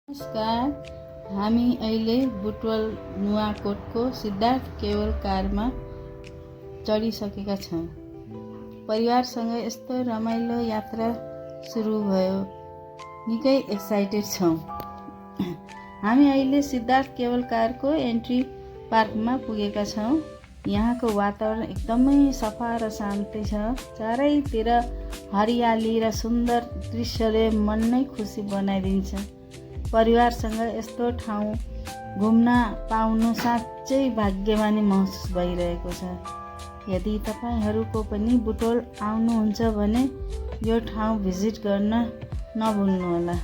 नमस्कार। हामी अहिले बुटवल नुवाकोटको सिद्धार्थ केबल कारमा चढिसकेका छौँ। परिवारसँग यस्तो रमाइलो यात्रा सुरु भयो। निकै एक्साइटेड छौँ। हामी अहिले सिद्धार्थ केबल कारको एन्ट्री पार्कमा पुगेका छौँ। यहाँको वातावरण एकदमै सफा र शान्ति छ। चारैतिर हरियाली र सुन्दर दृश्यले मन नै खुसी बनाइदिन्छ। परिवारसँग यस्तो ठाउँ घुम्न पाउनु साँच्चै भाग्यमानी महसुस भइरहेको छ। यदि तपाईहरूको पनि बुटवल आउनुहुन्छ भने यो ठाउँ भिजिट गर्न नभुल्नुहोला।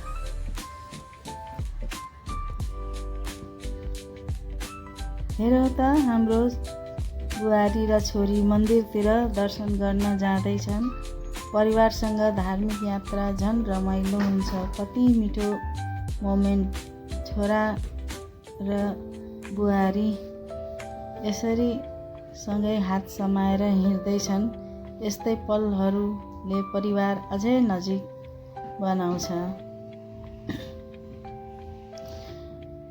हेर त हाम्रो बुहारी र छोरी मन्दिरतिर दर्शन गर्न जाँदैछन्। परिवारसँग धार्मिक यात्रा झन् रमाइलो हुन्छ। कति मिठो मोमेन्ट। छोरा र बुहारी यसरी सँगै हात समाएर हिँड्दैछन्। यस्तै पलहरूले परिवार अझै नजिक बनाउँछ।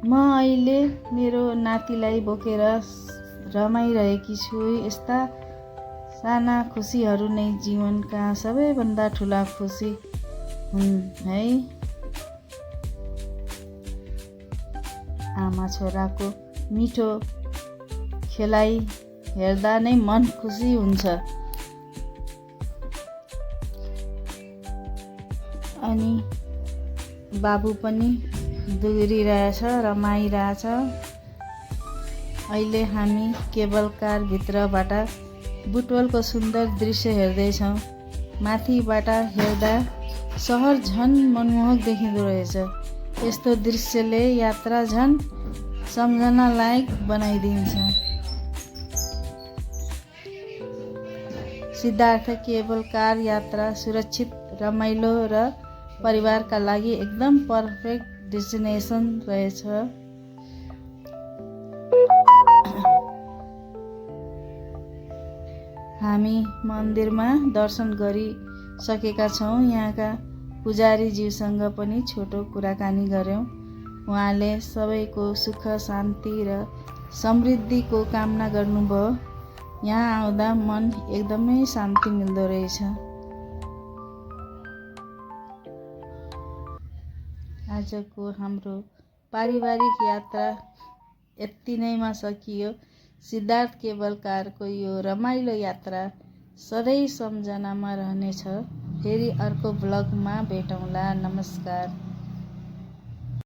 म अहिले मेरो नातिलाई बोकेर रमाइरहेकी छु। यस्ता साना खुसीहरू नै जीवनका सबैभन्दा ठुला खुसी हुन् है। आमा छोराको मिठो खेलाइ हेर्दा नै मन खुसी हुन्छ। अनि बाबु पनि दुगुरिरहेछ, रमाइरहेछ। अहिले हामी केबल कार भित्रबाट बुटवलको सुन्दर दृश्य हेर्दैछौँ। माथिबाट हेर्दा सहर झन् मनमोहक देखिँदो रहेछ। यस्तो दृश्यले यात्रा झन् सम्झना लायक बनाइदिन्छ। सिद्धार्थ केबल कार यात्रा सुरक्षित, रमाइलो र परिवारका लागि एकदम पर्फेक्ट डेस्टिनेसन रहेछ। हामी मन्दिरमा दर्शन गरिसकेका छौँ। यहाँका पुजारीज्यूसँग पनि छोटो कुराकानी गऱ्यौँ। उहाँले सबैको सुख, शान्ति र समृद्धिको कामना गर्नुभयो। यहाँ आउँदा मन एकदमै शान्ति मिल्दो रहेछ। आजको हाम्रो पारिवारिक यात्रा यति नैमा सकियो। सिद्धार्थ केबल कारको यो रमाइलो यात्रा सधैँ सम्झनामा रहनेछ। फेरि अर्को ब्लगमा भेटौँला। नमस्कार।